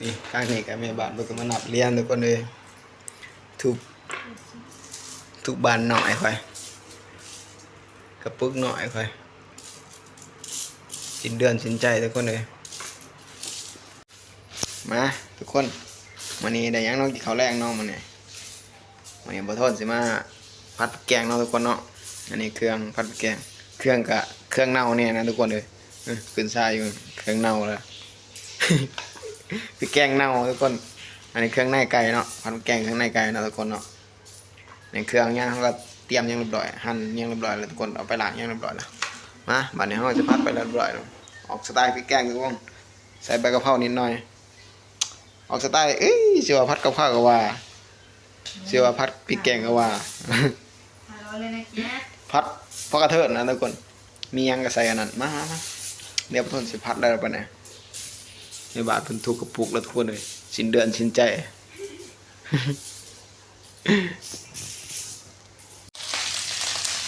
ນີ້ ທາງນີ້ກໍແມ່ບ້ານເພິ່ນກໍມານັບຫຼຽນທຸກຄົນເອີຍ. ທຸກ ທຸກບ້ານນ້ອຍຂ້ອຍ ກະປຶກນ້ອຍຂ້ອຍ ສິ້ນເດືອນສິ້ນໃຈທຸກຄົນເອີຍ. ມາທຸກຄົນ ມື້ນີ້ໄດ້ຫຍັງເນາະ ກິນເຂົ້າແລງເນາະມື້ນີ້. ມື້ນີ້ບ່າວໂທນຊິມາຜັດແກງເນາະທຸກຄົນເນາະ. ອັນນີ້ເຄື່ອງຜັດແກງ ເຄື່ອງກະເຄື່ອງເນົ່າແດ່ນະທຸກຄົນເອີຍ. ເອີ ຂຶ້ນຊາຢູ່ ເຄື່ອງເນົ່າລະ ຄືແກງເນົ່າທຸກຄົນ. ອັນນີ້ເຄື່ອງໃນໄກ່ເນາະ ຜັດແກງເຄື່ອງໃນໄກ່ເນາະທຸກຄົນເນາະ. ໃນເຄື່ອງຫຍັງເຮົາກໍຕຽມຫຍັງຮຽບຮ້ອຍ ຫັ່ນຫຍັງຮຽບຮ້ອຍແລ້ວທຸກຄົນ ເອົາໄປລ້າງຫຍັງຮຽບຮ້ອຍແລ້ວ. ມາ ບາດນີ້ເຮົາຈະຜັດໄປຮຽບຮ້ອຍແລ້ວ ອອກສະໄຕລ໌ພຣິກແກງທຸກຄົນ ໃສ່ໃບກະເພົານິດໜ້ອຍ. ອອກສະໄຕລ໌ ເອີຍ ຊິວ່າຜັດກະເພົາກໍວ່າ ຊິວ່າຜັດພຣິກແກງກໍວ່າ ຜັດຜັກກະເທີນນະທຸກຄົນ ມີຫຍັງກໍໃສ່ອັນນັ້ນ. ມາ ມາ ມາ ດຽວເພິ່ນຊິຜັດໄດ້ແລ້ວປານໃດ. ແມ່ບ້ານເພິ່ນທຸກກະປຸກແລ້ວທຸກຄົນເອີຍ ສິ້ນເດືອນສິ້ນໃຈ.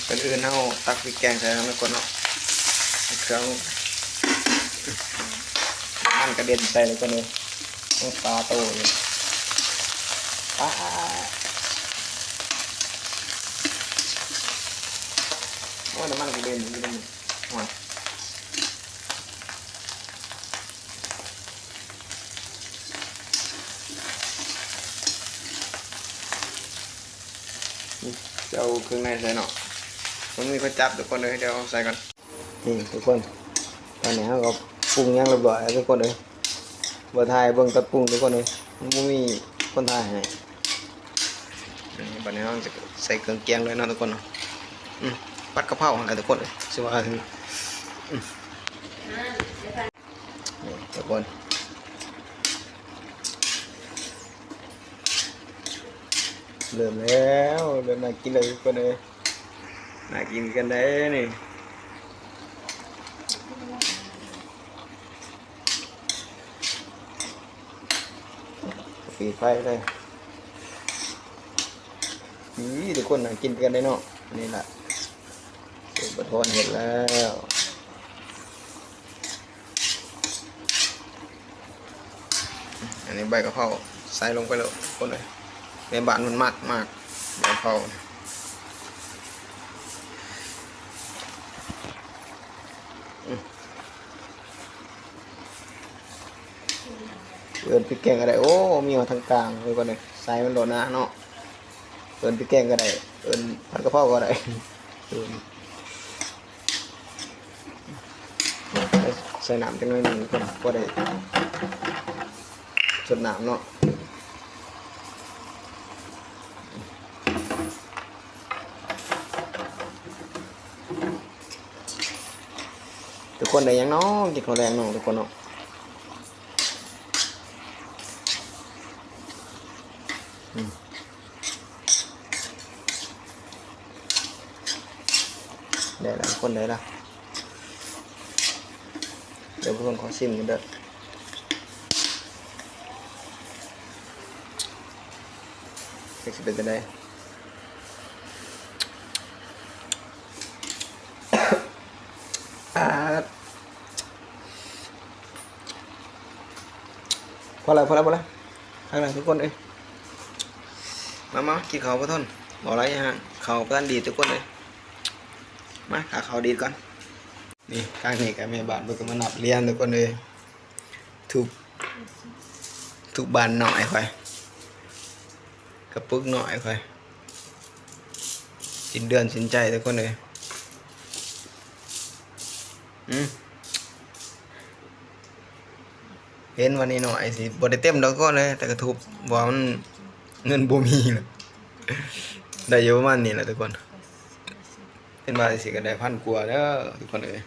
ກ່ອນອື່ນເຮົາຕັກພຣິກແກງໃສ່ນຳກ່ອນເນາະ ເຄື່ອງ ມັນກະເດັນໃສ່ແລ້ວກ່ອນເດີ ໂອ້ ປາໂຕຢູ່ ປາ ໂອ້ຍ ນ້ຳມັນກະເດັນຢູ່ ໂອ້ຍ. ຈະເອົາເຄື່ອງໃນໃສ່ເນາະ ມັນມີໄຟຈັບທຸກຄົນເອີຍ ດຽວເອົາໃສ່ກ່ອນ. ນີ້ທຸກຄົນ ຕອນນີ້ເຮົາກໍປຸງຫຍັງຮຽບຮ້ອຍແລ້ວທຸກຄົນເອີຍ ບໍ່ຖ່າຍເບິ່ງຕອນປຸງທຸກຄົນເອີຍ ມັນບໍ່ມີຄົນຖ່າຍໃຫ້. ນີ້ ບາດນີ້ເຮົາຈະໃສ່ເຄື່ອງແກງເລີຍເນາະທຸກຄົນເນາະ ອືມ ຜັດກະເພົາຫັ້ນແຫຼະທຸກຄົນເອີຍ ຊິວ່າ ອືມ ນີ້ທຸກຄົນ ເລີ່ມແລ້ວ ເລີ່ມໜ້າກິນແລ້ວທຸກຄົນເອີຍ ໜ້າກິນຄືກັນເດ້ນີ້. ປີໄຟເລີຍ ນີ້ທຸກຄົນ ໜ້າກິນຄືກັນເດ້ເນາະ. ນີ້ລະ ສູດປາທອນເຮັດແລ້ວ ອັນນີ້ໃບກະເພົາໃສ່ລົງໄປໂລດທຸກຄົນເອີຍ ແມ່ບ້ານເພິ່ນມັກ ມັກໃບກະເພົາ. ເອີ້ນພຣິກແກງກໍໄດ້ ໂອ້ ມີຮອດທາງກາງເລີຍ ໃສ່ມັນໂລດນະເນາະ ເອີ້ນພຣິກແກງກໍໄດ້ ເອີ້ນຜັດກະເພົາກໍໄດ້ ເອີ້ນ ໃສ່ນ້ຳຈັກໜ້ອຍໜຶ່ງກ່ອນ ພໍໄດ້ຊົດນ້ຳເນາະ. ທຸກຄົນໄດ້ຫຍັງເນາະ ກິນເຂົ້າແລງເນາະທຸກຄົນເນາະ. ອືມ ໄດ້ລະ ຄົນໄດ້ລະ ດຽວເພິ່ນຂໍຊິມກ່ອນເດີ ຈັກຊິເປັນຈັ່ງໃດ. ອາ ພໍແລ້ວ ພໍແລ້ວ ພໍແລ້ວ ຄັກແລ້ວທຸກຄົນເອີຍ. ມາ ມາ ກິນເຂົ້າບໍ່ທົນ ບໍ່ຫຼາຍຫຍັງ ເຂົ້າບໍ່ທັນດີດທຸກຄົນເອີຍ. ມາ ຖ້າເຂົ້າດີດກ່ອນ. ນີ້ ທາງນີ້ກໍແມ່ບ້ານເພິ່ນກໍມານັບຫຼຽນທຸກຄົນເອີຍ. ທຸກ ທຸກບ້ານນ້ອຍຂ້ອຍ ກະປຶກນ້ອຍຂ້ອຍ ສິ້ນເດືອນສິ້ນໃຈທຸກຄົນເອີຍ. ອືມ ເຫັນວ່ານ້ອຍໆ ຊິບໍ່ໄດ້ເຕັມດອກທຸກຄົນເອີຍ ແຕ່ກະທຸບວ່າມັນເງິນບໍ່ມີລະ ໄດ້ຢູ່ປະມານນີ້ລະທຸກຄົນ. ເຫັນວ່າຊິກະໄດ້ພັນກວ່າເດີທຸກຄົນເອີຍ.